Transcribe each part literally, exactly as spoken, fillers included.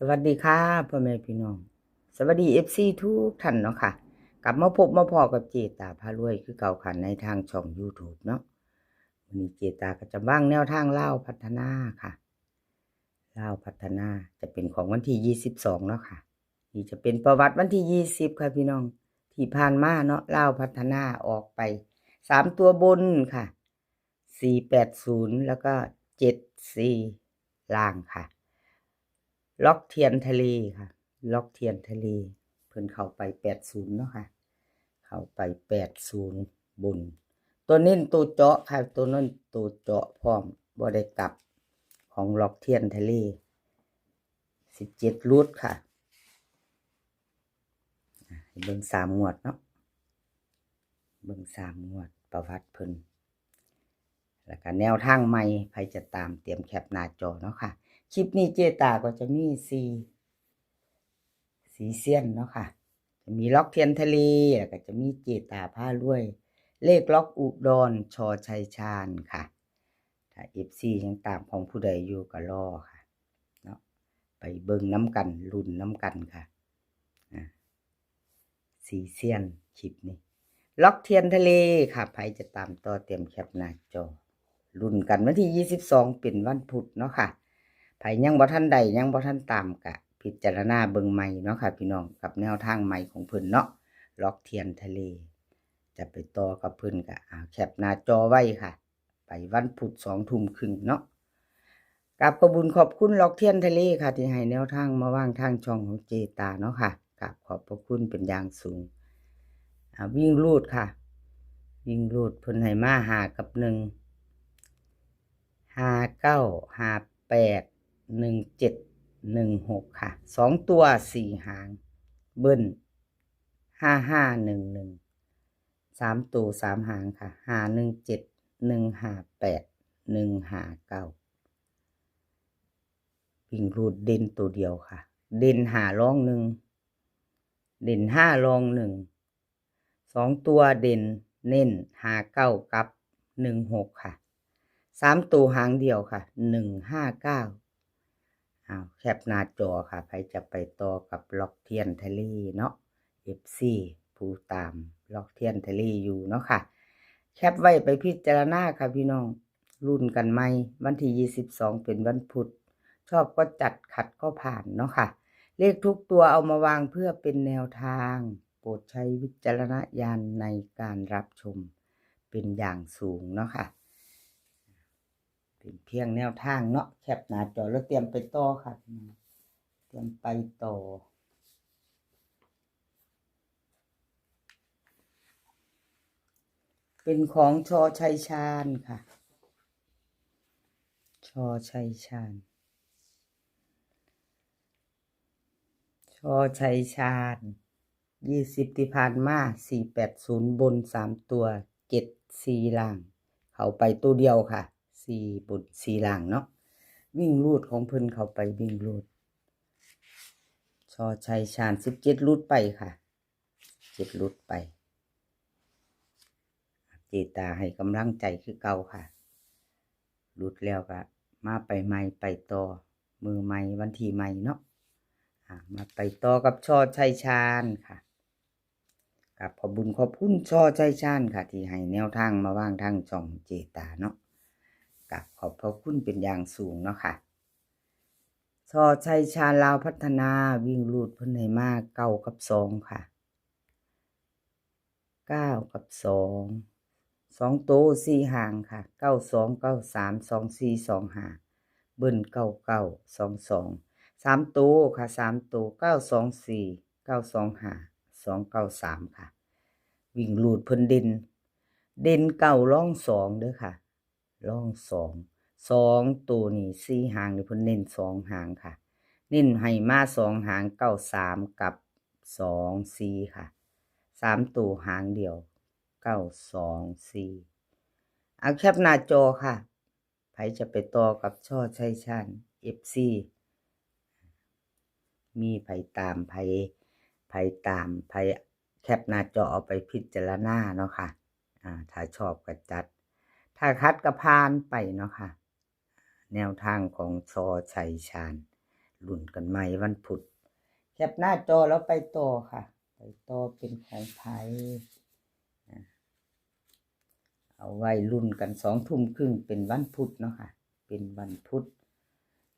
สวัสดีค่ะพ่อแม่พี่น้อง สวัสดี เอฟซี ทุกท่านเนาะค่ะ กลับมาพบมาพ้อกับเจตาพารวยคือเก่าค่ะ ในทางช่อง YouTube เนาะ วันนี้เจตาก็จะวางแนวทางลาวพัฒนาค่ะ ลาวพัฒนาจะเป็นของวันที่ ยี่สิบสอง เนาะค่ะ นี่จะเป็นประวัติวันที่ ยี่สิบ ค่ะพี่น้อง ที่ผ่านมาเนาะ ลาวพัฒนาออกไป สาม ตัวบนค่ะ สี่แปดศูนย์ แล้วก็ เจ็ดสี่ ล่างค่ะ ล็อกเทียนทะเลค่ะ ล็อกเทียนทะเล เพิ่นเข้าไป แปดศูนย์ เนาะค่ะ เข้าไป แปดศูนย์ บน ตัวเน้นตัวเจาะค่ะ ตัวเน้นตัวเจาะพร้อม บ่ได้กลับ ของล็อกเทียนทะเล สิบเจ็ด หลุดค่ะ อ่ะ ให้เบิ่งสามงวดเนาะ เบิ่งสามงวดประวัติเพิ่น แล้วก็แนวทางใหม่ ใครจะตามเตรียมแคปหน้าจอเนาะค่ะ คลิปนี้เจตาก็จะมีสี่ สี่เซียนเนาะค่ะ จะมีล็อกเทียนทะเล แล้วก็จะมีเจตาพารวย เลขล็อกอุดร ช.ชัยชาญค่ะ ถ้า เอฟซี ยังตามของผู้ใดอยู่ก็รอค่ะ เนาะ ไปเบิ่งนำกัน ลุ้นนำกันค่ะ อ่ะ สี่เซียนคลิปนี้ ล็อกเทียนทะเลค่ะ ใครจะตามต่อเตรียมแคปหน้าจอ ลุ้นกันวันที่ ยี่สิบสอง เป็นวันพุธเนาะค่ะ ใครยังบ่ทันได้ ยังบ่ทันตามก็พิจารณาเบิ่งใหม่เนาะค่ะพี่น้อง กับแนวทางใหม่ของเพิ่นเนาะ ล็อกเทียนทะเล จะไปต่อกับเพิ่นก็ อ่า แคปหน้าจอไว้ค่ะ ไปวันพุธ สองทุ่มครึ่งเนาะ กราบขอบบุญขอบคุณล็อกเทียนทะเลค่ะ ที่ให้แนวทางมาวางทางช่องของเจตาเนาะค่ะ กราบขอบพระคุณเป็นอย่างสูง อ่า วิ่งรูดค่ะ วิ่งรูดเพิ่นให้มา ห้า กับ หนึ่ง ห้า เก้า ห้า แปด หนึ่ง เจ็ด หนึ่ง หก ค่ะ สอง ตัว สี่ หาง เบิ้ล ห้า ห้า หนึ่ง หนึ่ง สาม ตัว สาม หางค่ะ ห้า หนึ่ง เจ็ด หนึ่ง ห้า แปด หนึ่ง ห้า เก้า วิ่งรูดเด่นตัวเดียวค่ะ เด่น ห้า รอง หนึ่ง เด่น ห้า รอง หนึ่ง สอง ตัวเด่นเน้น ห้า เก้า กับ หนึ่ง หก ค่ะ สาม ตัวหางเดียวค่ะ หนึ่ง ห้า เก้า อ้าว แคปหน้าจอค่ะ ใครจะไปต่อกับล็อกเทียนทะเลเนาะ เอฟซี ผู้ตามล็อกเทียนทะเลอยู่เนาะค่ะ แคปไว้ไปพิจารณาค่ะพี่น้อง ลุ้นกันใหม่ วันที่ ยี่สิบสอง เป็นวันพุธ ชอบก็จัด ขัดก็ผ่านเนาะค่ะ เลขทุกตัวเอามาวางเพื่อเป็นแนวทาง โปรดใช้วิจารณญาณในการรับชมเป็นอย่างสูงเนาะค่ะ เป็นเพียงแนวทางเนาะ แคปหน้าจอแล้วเตรียมไปต่อค่ะ เตรียมไปต่อ เป็นของ ช.ชัยชาญค่ะ ช.ชัยชาญ ช.ชัยชาญ ยี่สิบ ที่ผ่านมา สี่แปดศูนย์ บน สาม ตัว เจ็ดสี่ ล่าง เข้าไปตัวเดียวค่ะ สี่ บน สี่ ล่างเนาะ วิ่งรูดของเพิ่นเข้าไปวิ่งรูด ช.ชัยชาญ สิบเจ็ด หลุดไปค่ะ เจ็ด หลุดไป เจตาให้กำลังใจคือเก่าค่ะ หลุดแล้วก็มาไปใหม่ไปต่อ มื้อใหม่วันที่ใหม่เนาะ อ่ะ มาไปต่อกับ ช.ชัยชาญค่ะ กราบขอบบุญขอบคุณ ช.ชัยชาญค่ะ ที่ให้แนวทางมาวางทางช่องเจตาเนาะ กราบขอบพระคุณเป็นอย่างสูงเนาะค่ะ ช.ชัยชาญลาวพัฒนา วิ่งรูดเพิ่นให้มา เก้า กับ สอง ค่ะ เก้า กับ สอง สอง ตัว สี่ หางค่ะ เก้า สอง เก้า สาม สอง สี่ สอง ห้า เบิ้ล เก้า เก้า สอง สอง สาม ตัวค่ะ สาม ตัว เก้า สอง สี่ เก้า สอง ห้า สอง เก้า สาม ค่ะ วิ่งรูดเพิ่นเด่น เด่น เก้า รอง สอง เด้อค่ะ รอง สอง สอง ตัวนี่ สี่ หางนี่เพิ่นเน้น สอง หางค่ะ เน้นให้มา สอง หาง เก้า สาม กับ สอง สี่ ค่ะ สาม ตัวหางเดียว เก้า สอง สี่ เอาแคปหน้าจอค่ะ ใครจะไปต่อกับ ช.ชัยชาญ เอฟซี มีใครตามใคร ใครตามใคร แคปหน้าจอเอาไปพิจารณาเนาะค่ะ อ่า ถ้าชอบก็จัด ถ้าขัดก็ผ่านไปเนาะค่ะ แนวทางของ ช.ชัยชาญ ลุ้นกันใหม่วันพุธ แคปหน้าจอแล้วไปต่อค่ะ ไปต่อเป็นของไผ อ่ะ เอาไว้ลุ้นกันสองทุ่มครึ่งเป็นวันพุธเนาะค่ะ เป็นวันพุธ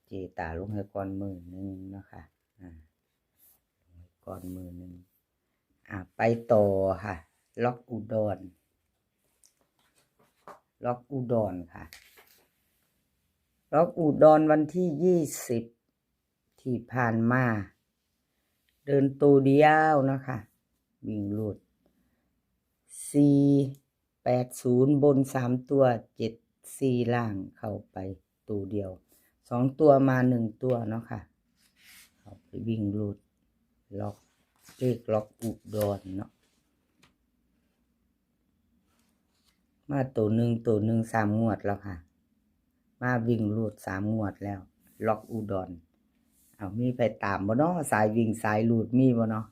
เจตาลงให้ก่อนมื้อหนึ่งเนาะค่ะ อ่า ลงให้ก่อนมื้อหนึ่ง อ่ะ ไปต่อค่ะ ล็อกอุดร ล็อกอุดรค่ะ ล็อกอุดรวันที่ยี่สิบที่ผ่านมา เดินตัวเดียวนะคะ วิ่งรูด สี่แปดศูนย์ บนสามตัว เจ็ดสี่ ล่างเข้าไปตัวเดียว สองตัวมาหนึ่งตัวเนาะค่ะ เอาไปวิ่งรูด ล็อก เลขล็อกอุดรเนาะ มาตัวหนึ่ง ตัวหนึ่งสามงวดแล้วค่ะ มาวิ่งรูดสามงวดแล้ว ล็อกอุดร เอามีไปตามบ่เนาะ สายวิ่งสายรูดมีบ่เนาะ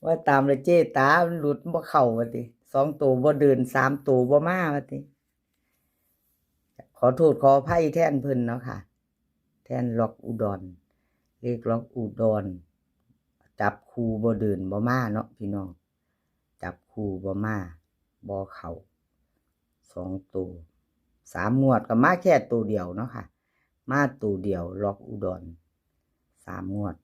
ว่าตามเลยเจตา มันหลุดบ่เข้าว่าติ สองตัวบ่เดิน สามตัวบ่มาว่าติ ขอโทษขออภัยแทนเพิ่นเนาะค่ะ แทนล็อกอุดร เลขล็อกอุดร จับคู่บ่เดินบ่มาเนาะพี่น้อง จับคู่บ่มา บ่เข้า สองตัว สามงวดก็มาแค่ตัวเดียวเนาะค่ะ มาตัวเดียว ล็อกอุดร สามงวด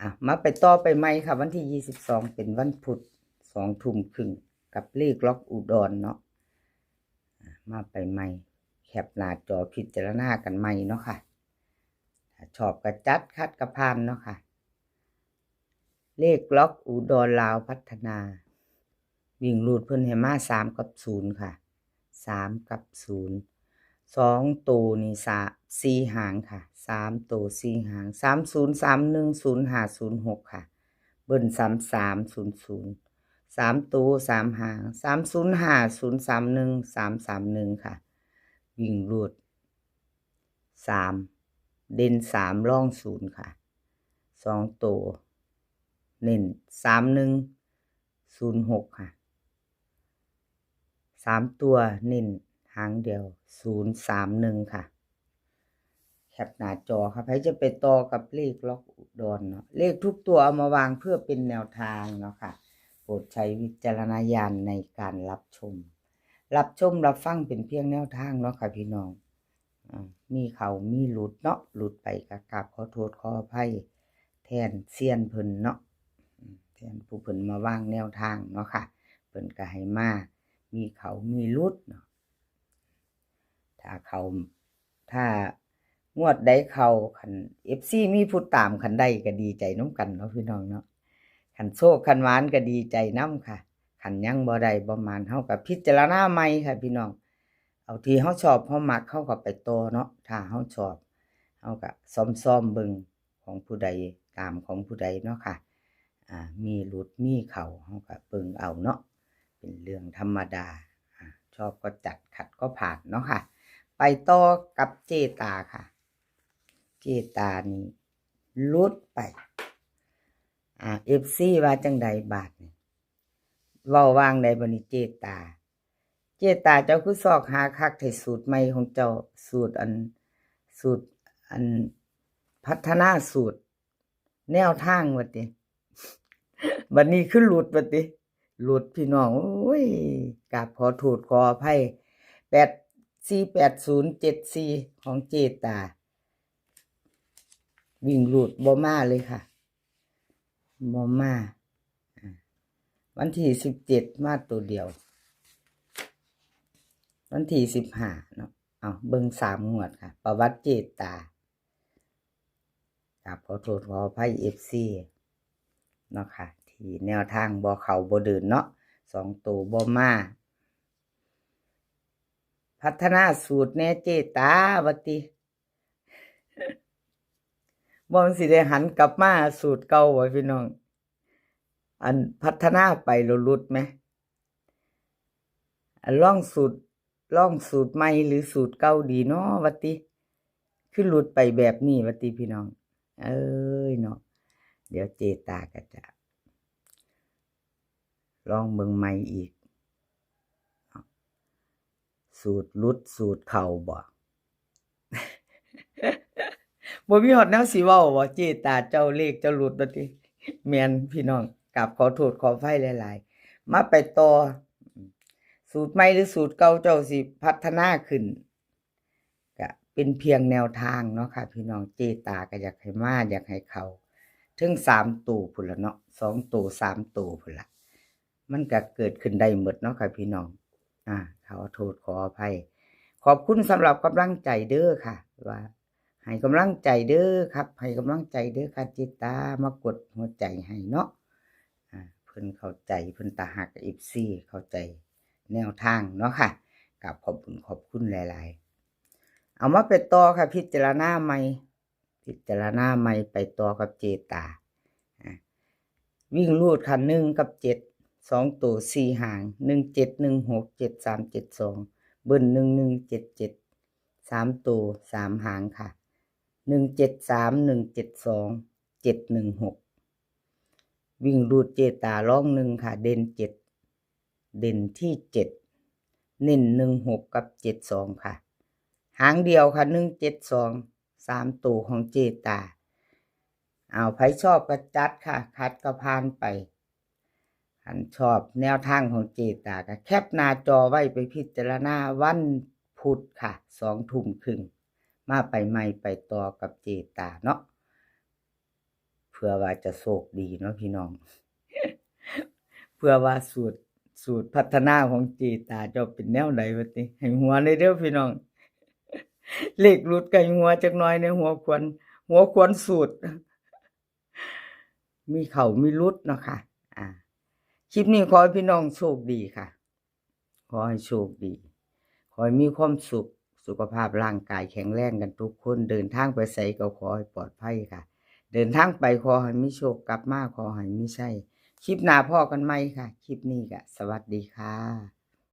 อ่ะ มาไปต่อไปใหม่ค่ะ วันที่ยี่สิบสองเป็นวันพุธ สองทุ่มครึ่ง กับเลขล็อกอุดรเนาะ อ่ะ มาไปใหม่ แคปหน้าจอพิจารณากันใหม่เนาะค่ะ ถ้าชอบก็จัด ขัดก็ผ่านเนาะค่ะ เลขล็อกอุดรลาวพัฒนา วิ่งรูดเพิ่นให้มาสามกับศูนย์ค่ะ สามกับศูนย์ สองตัวนี่สะ สี่หางค่ะ สามตัวสี่หาง สามศูนย์ สามหนึ่ง ศูนย์ห้า ศูนย์หก ค่ะ เบิ้ล สามสาม ศูนย์ศูนย์ สามตัวสามหาง สามศูนย์ห้า ศูนย์สามหนึ่ง สามสามหนึ่ง ค่ะ วิ่งรูด สาม เด่นสาม รองศูนย์ค่ะ สองตัว เน้น สามหนึ่ง ศูนย์หก ค่ะ สามตัวเน้นหางเดียว ศูนย์สามหนึ่ง ค่ะ แคปหน้าจอค่ะ ใครจะไปต่อกับเลขล็อกอุดรเนาะ เลขทุกตัวเอามาวางเพื่อเป็นแนวทางเนาะค่ะ โปรดใช้วิจารณญาณในการรับชม รับชมรับฟังเป็นเพียงแนวทางเนาะค่ะพี่น้อง อ่า มีเข้ามีหลุดเนาะ หลุดไปก็กราบขอโทษขออภัยแทนเซียนเพิ่นเนาะ อืม แทนผู้เพิ่นมาวางแนวทางเนาะค่ะ เพิ่นก็ให้มา มีเข้ามีหลุดเนาะ ถ้าเข้า ถ้างวดใดเข้า คัน เอฟซี มีผู้ตาม คันได้ก็ดีใจนำกันเนาะพี่น้องเนาะ คันโชคคันหมานก็ดีใจนำค่ะ คันยังบ่ได้บ่หมาน เฮาก็พิจารณาใหม่ค่ะพี่น้อง เอาที่เฮาชอบเฮามัก เฮาก็ไปต่อเนาะ ถ้าเฮาชอบ เฮาก็ซ่อมๆเบิ่งของผู้ใด ตามของผู้ใดเนาะค่ะ อ่า มีหลุดมีเข้า เฮาก็เบิ่งเอาเนาะ เป็นเรื่องธรรมดา อ่า ชอบก็จัด ขัดก็ผ่านเนาะค่ะ ไปต่อกับเจตาค่ะ เจตานี่หลุดไป อ่า เอฟซี ว่าจั่งใดบาดนี่ เว้าว่างใดบัดนี้เจตา เจตาเจ้าคือซอกหาคักแท้ สูตรใหม่ของเจ้า สูตรอัน สูตรอัน พัฒนาสูตร แนวทางว่าติ บัดนี้คือหลุดว่าติ หลุดพี่น้อง โอ้ย กราบขอโทษขออภัย แปดสี่ แปดศูนย์ เจ็ดสี่ ของเจตา วิ่งหลุดบ่มาเลยค่ะ บ่มา อ่า วันที่สิบเจ็ดมาตัวเดียว วันที่สิบห้าเนาะ เอาเบิ่งสามงวดค่ะ ประวัติเจตา กราบขอโทษขออภัย เอฟซี เนาะค่ะ ที่แนวทางบ่เข้าบ่เดินเนาะ สองตัวบ่มา พัฒนาสูตรแหน่เจตาว่าติ บ่มันสิได้หันกลับมาสูตรเก่าบ่พี่น้อง อันพัฒนาไปแล้วหลุดไหม อันลองสูตร ลองสูตรใหม่หรือสูตรเก่าดีเนาะว่าติ คือหลุดไปแบบนี้ว่าติพี่น้อง เอ้ยเนาะ เดี๋ยวเจตาก็จะ ลองเบิ่งใหม่อีก สูตรหลุดสูตรเข้าบ่ บ่มีฮอดแนวสิเว้าบ่ เจตา เจ้าเลขเจ้าหลุดว่าติ แม่นพี่น้อง กราบขอโทษขออภัยหลายๆ มาไปต่อ สูตรใหม่หรือสูตรเก่าเจ้าสิพัฒนาขึ้น ก็เป็นเพียงแนวทางเนาะค่ะพี่น้อง เจตาก็อยากให้มา อยากให้เข้า ถึงสามตัวพุ้นล่ะเนาะ สองตัว สามตัวพุ้นล่ะ มันก็เกิดขึ้นได้หมดเนาะค่ะพี่น้อง อ่า ขอโทษขออภัย ขอบคุณสำหรับกำลังใจเด้อค่ะ ว่าให้กำลังใจเด้อครับ ให้กำลังใจเด้อค่ะ เจตา มากดหัวใจให้เนาะ อ่า เพิ่นเข้าใจ เพิ่นตาฮัก เอฟซี เข้าใจแนวทางเนาะค่ะ กราบขอบคุณ ขอบคุณหลายๆ เอามาไปต่อค่ะ พิจารณาใหม่ พิจารณาใหม่ ไปต่อกับเจตา อ่า วิ่งรูดค่ะ หนึ่งกับเจ็ด สองตัวสี่หาง หนึ่งเจ็ด หนึ่งหก เจ็ดสาม เจ็ดสอง เบิ้ล หนึ่งหนึ่ง เจ็ดเจ็ด สามตัวสามหางค่ะ หนึ่งเจ็ดสาม หนึ่งเจ็ดสอง เจ็ดหนึ่งหก วิ่งรูดเจตา รองหนึ่งค่ะ เด่นเจ็ด เด่นที่เจ็ด เน้น หนึ่งหก กับ เจ็ดสอง ค่ะ หางเดียวค่ะ หนึ่งเจ็ดสอง สามตัวของเจตา เอา ไผชอบก็จัดค่ะ ขัดก็ผ่านไป คันชอบแนวทางของเจตาก็แคปหน้าจอไว้ ไปพิจารณาวันพุธค่ะ สองทุ่มครึ่ง มาไปใหม่ไปต่อกับเจตาเนาะ เพื่อว่าจะโชคดีเนาะพี่น้อง เพื่อว่าสูตร สูตรพัฒนาของเจตาเจ้าเป็นแนวใดว่าติ ให้หัวเลยเด้อพี่น้อง เลขหลุดก็ให้หัวจักหน่อยในหัวขวัญ หัวขวัญสูตร มีเข้ามีหลุดเนาะค่ะ อ่า คลิปนี้ขอให้พี่น้องโชคดีค่ะ ขอให้โชคดี ขอให้มีความสุข สุขภาพร่างกายแข็งแรงกันทุกคน เดินทางไปไสก็ขอให้ปลอดภัยค่ะ เดินทางไปขอให้มีโชค กลับมาขอให้มีชัย คลิปหน้าพ้อกันใหม่ค่ะ คลิปนี้ก็สวัสดีค่ะ